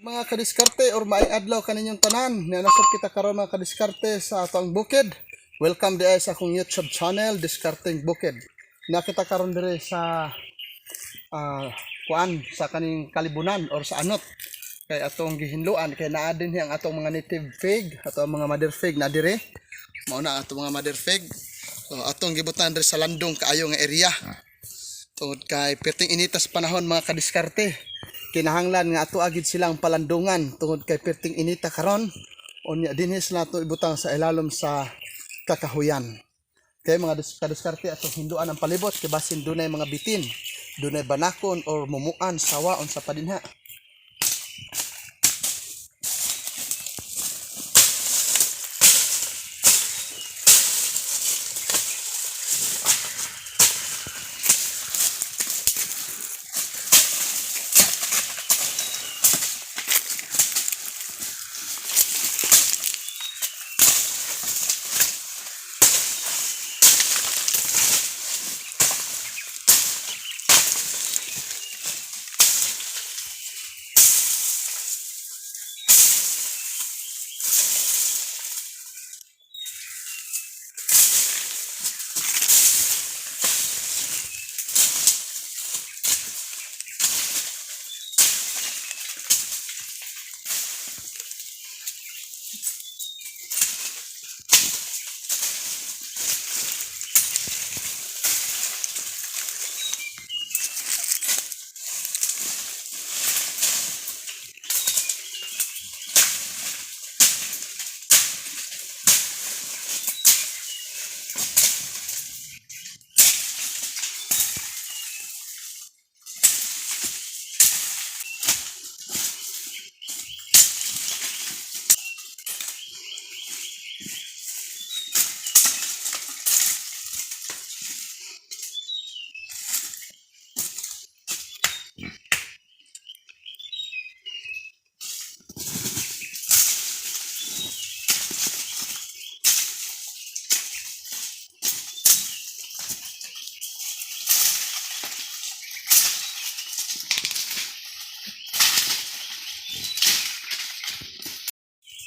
Mga kadiskarte or maayong adlaw kaninyong tanan. Nanasab kita karon, mga kadiskarte, sa atong bukid. Welcome diay sa akong YouTube channel, Diskarteng Bukid. Nakita karon dire sa kuan sa kaning kalibunan or sa anot kay atong gihinluan kay naa din ang atong mga native fig, atong mga mother fig na dire. Mao na atong mga mother fig. So atong gibutan dire sa landong kaayo nga area. Tungod kay perting inita sa panahon, mga kadiskarte. Kinahanglan nga ato agid silang palandungan tungod kay perting inita karon. Unya dinhi sila ato ibutang sa ilalom sa kakahuyan. Kay mga kadiskarte, atong hinduan ang palibot kay basin dunay mga bitin, dunay banakon or mumuan, sawa, unsa pa dinha.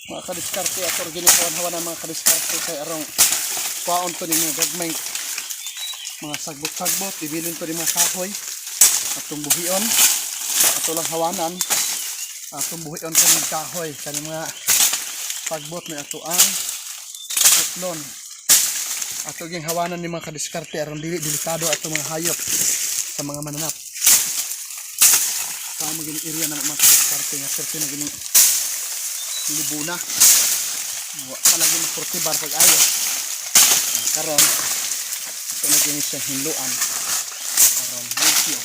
Mga kadiskarte, ato ginikawan ng mga kadiskarte kay arong kwaon to ninyo gagmay mga sagbot-sagbot, ibilin to ni mga kahoy atong buhion, ato lang hawanan, atong buhion kaning kahoy, kaning mga sagbot ni ato ang putlon. Ato ging hawanan ni mga kadiskarte aron dili delikado ato mga hayop sa mga mananap. Sa mga gining area na, mga kadiskarte, nga perti na gining libuna, wa pa lagi makurtibar pag ayo. Ah, karon ito na gini siyang hinluan aron limpyo,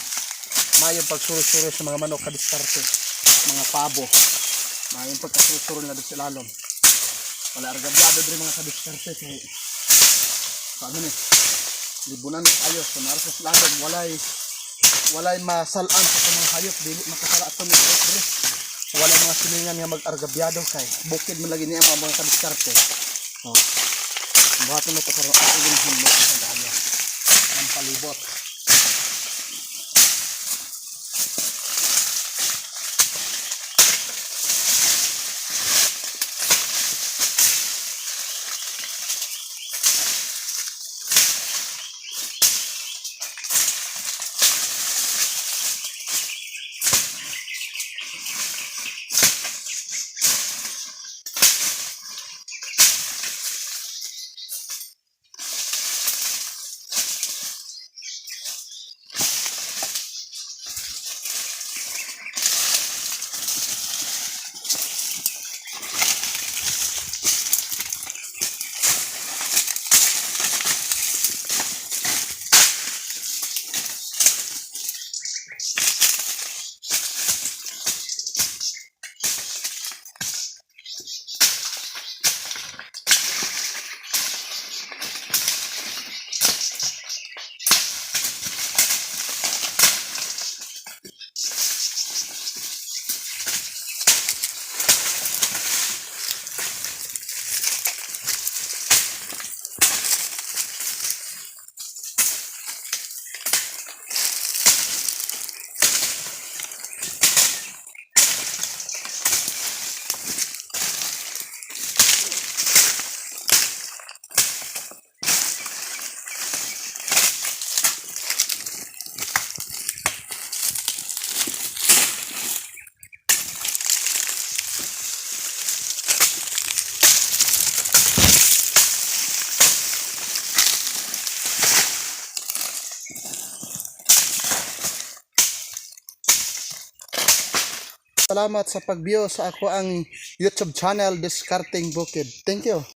maayong pagsurusuro sa mga manok, kadiskarte, mga pabo, maayong pagkasurusuro nila doon sa ilalom. Wala argabyado diri, mga kadiskarte, kay sa ano ni libunan ayo. So nara sa ilalom, walay masalaan sa mga hayop, dili makasala ato ni diri. Walay mga silingan nga mag-argabyado kay bukid man lagi niya, mga kadiskarte. Oh, buhaton mo to karon, ato gini hinlo sa dahil ang palibot. Salamat sa pag-view sa akoang YouTube channel, Diskarteng Bukid. Thank you.